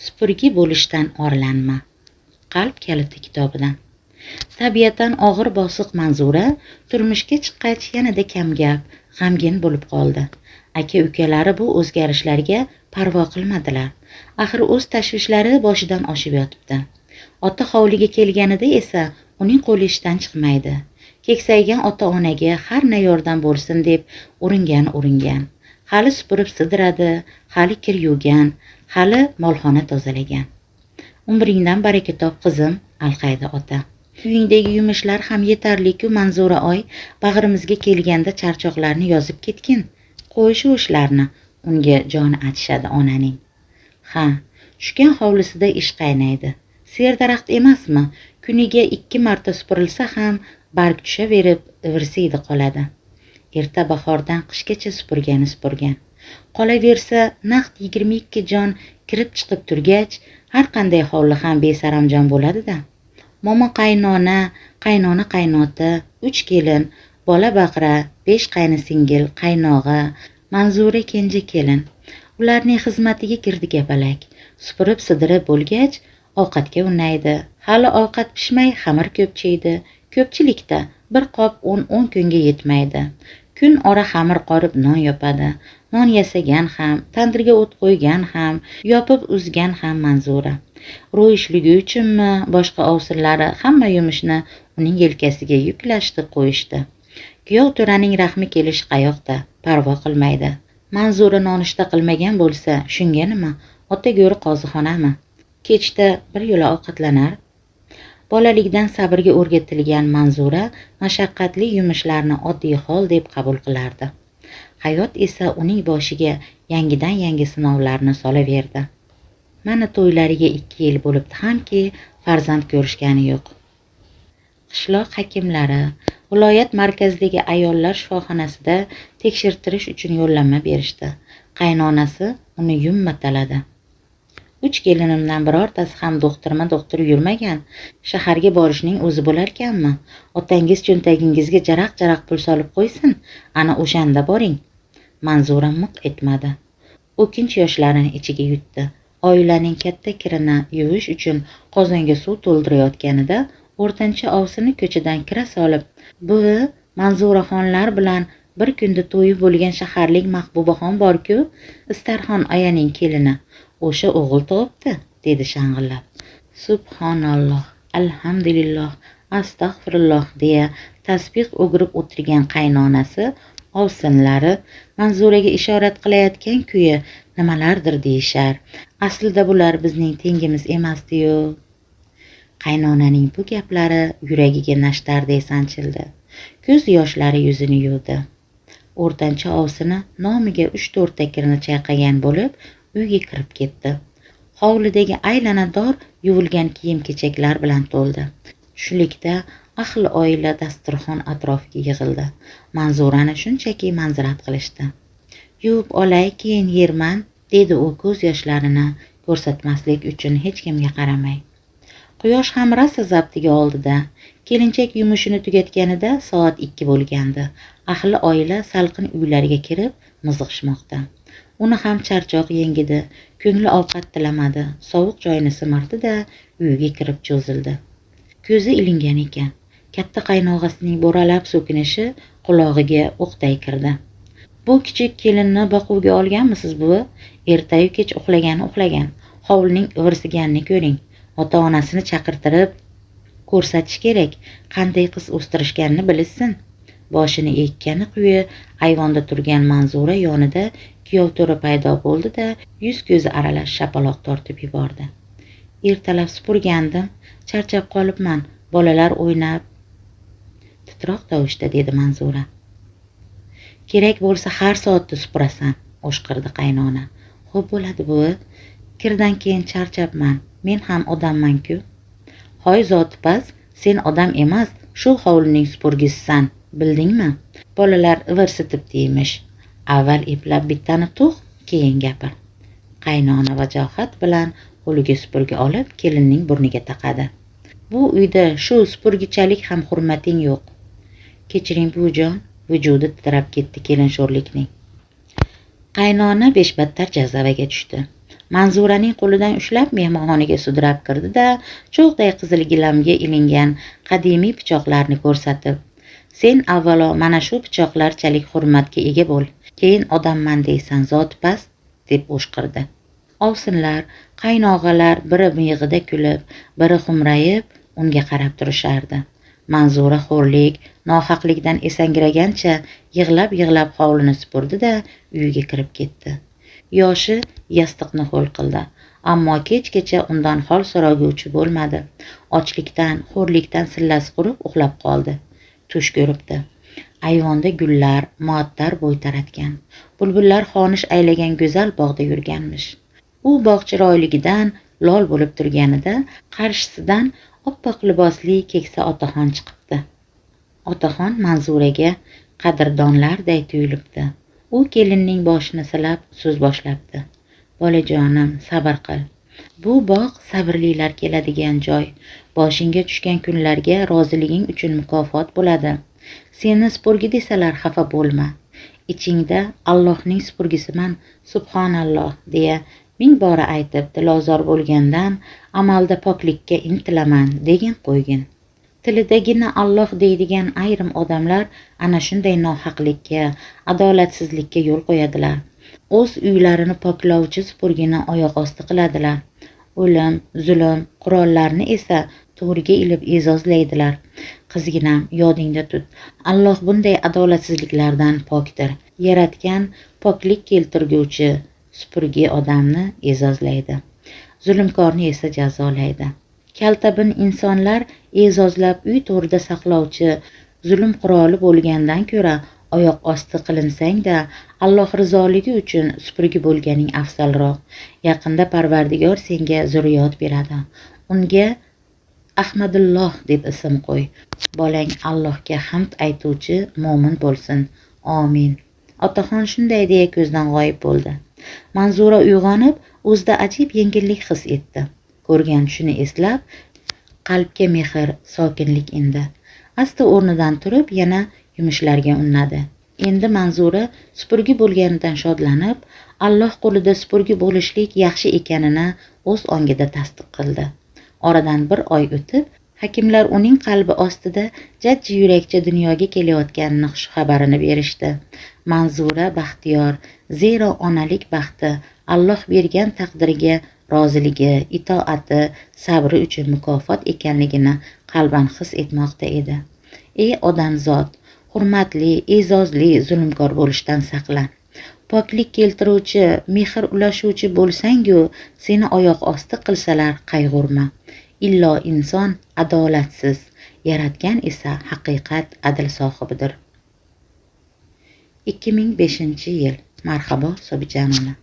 Supurgi bo'lishdan orlanma. Qalb kaliti kitobidan. Tabiatan og'ir bosiq Manzura turmushga chiqqach yanada kamgap, g'amgin bo'lib qoldi. Aka-ukalari bu o'zgarishlarga parvo qilmadilar. Axir o'z tashvishlari boshidan oshib yotibdi. Ota hovliga kelganida esa uning qo'li ishdan chiqmaydi. Keksaygan ota-onaga har na yordam bo'lsin deb uringan. Hali supurib sidiradi, hali kir yuvgan, hali molxona tozalagan. Umringdan baraka top qizim, alqaydi ota. Uyingdagi yumushlar ham yetarli-ku Manzura oy, bag'rimizga kelganda charchoqlarni yozib ketgin. Qo'y shu ishlarni, unga joni achishadi onaning. Ha, tushgan hovlisida ish qaynaydi. Serdaraxt emasmi? Kuniga 2 marta supurilsa ham barg tushaverib ivirsiydi qoladi. Erta bahordan qishgacha supurgani supurgan. Qolaversa naqd 22 jon kirib chiqib turgach, har qanday hovli ham besaramjon bo'ladi-da. Momo qaynona, qaynona qaynota, 3 kelin, bola baqra, 5 qaynisingil, qaynog'a, Manzura kenja kelin. Ularning xizmatiga kirdi kapalak. Supurib sidirib bo'lgach, ovqatga unaydi. Hali ovqat pishmay xamir ko'pchiydi. Ko'pchilikda bir qop 10-10 kunga yetmaydi. Kun ora xamir qorib non yopadi. Non yasagan ham, tandirga o't qo'ygan ham, yopib uzgan ham Manzura. Ro'yishligi uchunmi, boshqa ovsinlari hamma yumushni uning yelkasiga yuklashdi, qo'yishdi. Kuyov to'raning rahmi kelishi qayoqda, parvo qilmaydi. Manzura nonushta qilmagan bo'lsa, shunga nima? Ota go'ri qozixonami? Kechda bir yo'la ovqatlanar. Bolalikdan sabrga o'rgatilgan Manzura mashaqqatli yumushlarni oddiy hol deb qabul qilardi. Hayot esa uning boshiga yangidan yangi sinovlarni solaverdi. Mana to'ylariga 2 yil bo'libdi hamki, farzand ko'rishgani yo'q. Qishloq hakimlari viloyat markazidagi ayollar shifoxonasida tekshirtirish uchun yo'llanma berishdi. Qaynonasi uni yummataladi. 3 kelinimdan birortasi ham doktorma-doktor yurmagan. Shaharga borishning o'zi bo'larkanmi? Otangiz cho'ntagingizga jaraq-jaraq pul solib qo'ysin, ana o'shanda boring. Manzura miq etmadi. O'kinch yoshlarini ichiga yutdi. Oilaning katta kirini yuvish uchun qozonga suv to'ldirayotganida o'rtancha ovsini ko'chadan kira solib, "Buvi, Manzuraxonlar bilan bir kunda to'yi bo'lgan shaharlik Mahbubaxon bor-ku, Istarxon ayaning kelini. O'sha o'g'il tug'ibdi," dedi shang'illab. Subhanalloh, alhamdulillah, astag'firulloh deya tasbih o'girib o'tirgan qaynonasi ovsinlari Manzuraga ishorat qilayotgan kuyi nimalardir deyishar. Aslida bular bizning tengimiz emasdi-yu. Qaynonaning bu gaplari yuragiga nashtardek sanchildi. Ko'z yoshlari yuzini yuvdi. O'rtancha ovsini nomiga 3-4 ta kirni chayqagan bo'lib, uyga kirib ketdi. Hovlidagi aylana dor yuvilgan kiyim-kechaklar bilan to'ldi. Shulikda ahli oila dasturxon atrofiga yig'ildi. Manzurani shunchaki manzirat qilishdi. "Yuvib olay, keyin yerman," dedi u ko'z yoshlarini ko'rsatmaslik uchun hech kimga qaramay. Quyosh ham rosa zabtiga oldida. Kelinchak yumushini tugatganida soat 2 bo'lgandi. Ahli oila salqin uylariga kirib mizg'ishmoqda. Uni ham charchoq yengidi, ko'ngli ovqat tilamadi, sovuq joyini simirdi-da, uyga kirib cho'zildi. Ko'zi ilingan ekan. Katta qaynog'asining bo'ralab so'kinishi qulog'iga o'qday kirdi. "Bu kichik kelinni boquvga olganmisiz buvi? Ertayu kech uxlagani uxlagan. Hovlining ivirsiganini ko'ring. Ota-onasini chaqirtirib ko'rsatish kerak, qanday qiz o'stirishganini bilishsin." Boshini ekkani quyi ayvonda turgan Manzura yonida kuyov to'ra paydo bo'ldi-da, yuz ko'zi aralash shapaloq tortib yubordi. "Ertalab supurgandim, charchab qolibman, bolalar o'ynab," titroq tovushda dedi Manzura. "Kerak bo'lsa har soatda supurasan," o'shqirdi qaynona. "Xo'p bo'ladi buvi, kirdan keyin charchabman, men ham odamman-ku." "Hoy zotipaz, sen odam emas, shu hovlining supurgisisan, bildingmi? Bolalar ivirsitib deymish. Avval eplab bittani tug', keyin gapir." Qaynona vajohat bilan qo'liga supurgi olib, kelinning burniga taqadi. "Bu uyda shu supurgichalik ham hurmating yo'q." "Kechiring buvijon," vujudi titrab ketdi kelin sho'rlikning. Qaynona beshbattar jazavaga tushdi. Manzuraning qo'lidan ushlab mehmonxonaga sudrab kirdi-da, cho'g'day qizil gilamga ilingan qadimiy pichoqlarni ko'rsatib, "Sen avvalo mana shu pichoqlarchalik hurmatga ega bo'l, keyin odamman deysan, zot past", deb o'shqirdi. Ovsinlar, qaynog'alar biri miyig'ida kulib, biri xumrayib unga qarab turishardi. Manzura xo'rlik, nohaqlikdan esangiragancha yig'lab-yig'lab hovlini supurdi-da, uyiga kirib ketdi. Yoshi yostiqni ho'l qildi, ammo kechgacha undan hol so'raguvchi bo'lmadi. Ochlikdan, xo'rlikdan sillasi qurib uxlab qoldi. Tush ko'ribdi. Ayvonda gullar muattar bo'y taratgan. Bulbullar xonish aylagan go'zal bog'da yurganmish. U bog' chiroyligidan lol bo'lib turganida qarshisidan oppoq libosli keksa otaxon chiqibdi. Otaxon Manzuraga qadrdonlarday tuyulibdi. U kelinning boshini silab so'z boshlabdi. "Bolajonim, sabr qil. Bu bog' sabrlilar keladigan joy. Boshingga tushgan kunlarga roziliging uchun mukofot bo'ladi. Seni supurgi desalar xafa bo'lma. Ichingda Allohning supurgisiman, subhanalloh deya ming bora aytib dilozor bo'lgandan amalda poklikka intilaman degin qo'ygin. Tilidagina Alloh deydigan ayrim odamlar ana shunday nohaqlikka, adolatsizlikka yo'l qo'yadilar. O'z uylarini poklovchi supurgini oyoq osti qiladilar. O'lim, zulm, qurollarni esa to'riga ilib e'zozlaydilar. Qizginam, yodingda tut. Alloh bunday adolatsizliklardan pokdir. Yaratgan poklik keltirguvchi supurgi odamni e'zozlaydi. Zulmkorni esa jazolaydi. Kaltabin insonlar e'zozlab uy to'rida saqlovchi zulm quroli bo'lgandan ko'ra oyoq osti qilinsang-da, Alloh rizoligi uchun supurgi bo'lganing afzalroq. Yaqinda Parvardigor senga zurriyot beradi. Unga Ahmadulloh deb ism qo'y. Bolang Allohga hamd aytuvchi mo'min bo'lsin. Amin. Otaxon shunday deya ko'zdan g'oyib bo'ldi. Manzura uyg'onib, o'zida ajib yengillik his etdi. Ko'rgan tushini eslab, qalbga mehr, sokinlik indi. Asta o'rnidan turib, yana yumushlarga unnadi. Endi Manzura supurgi bo'lganidan shodlanib, Alloh qo'lida supurgi bo'lishlik yaxshi ekanini o'z ongida tasdiq qildi. Oradan bir oy o'tib, hakimlar uning qalbi ostida jajji yurakcha dunyoga kelayotganini xushxabarini berishdi. Manzura baxtiyor, zero onalik baxti Alloh bergan taqdiriga roziligi, itoati, sabri uchun mukofot ekanligini qalban his etmoqda edi. Ey odamzod, hurmatli, e'zozli zulmkor bo'lishdan saqlan. Poklik keltiruvchi, mehr ulashuvchi bo'lsang-u, seni oyoq osti qilsalar qayg'urma. Illo inson adolatsiz, yaratgan esa haqiqat adil sohibidir. 2005-yil. Marhabo Sobitjanova.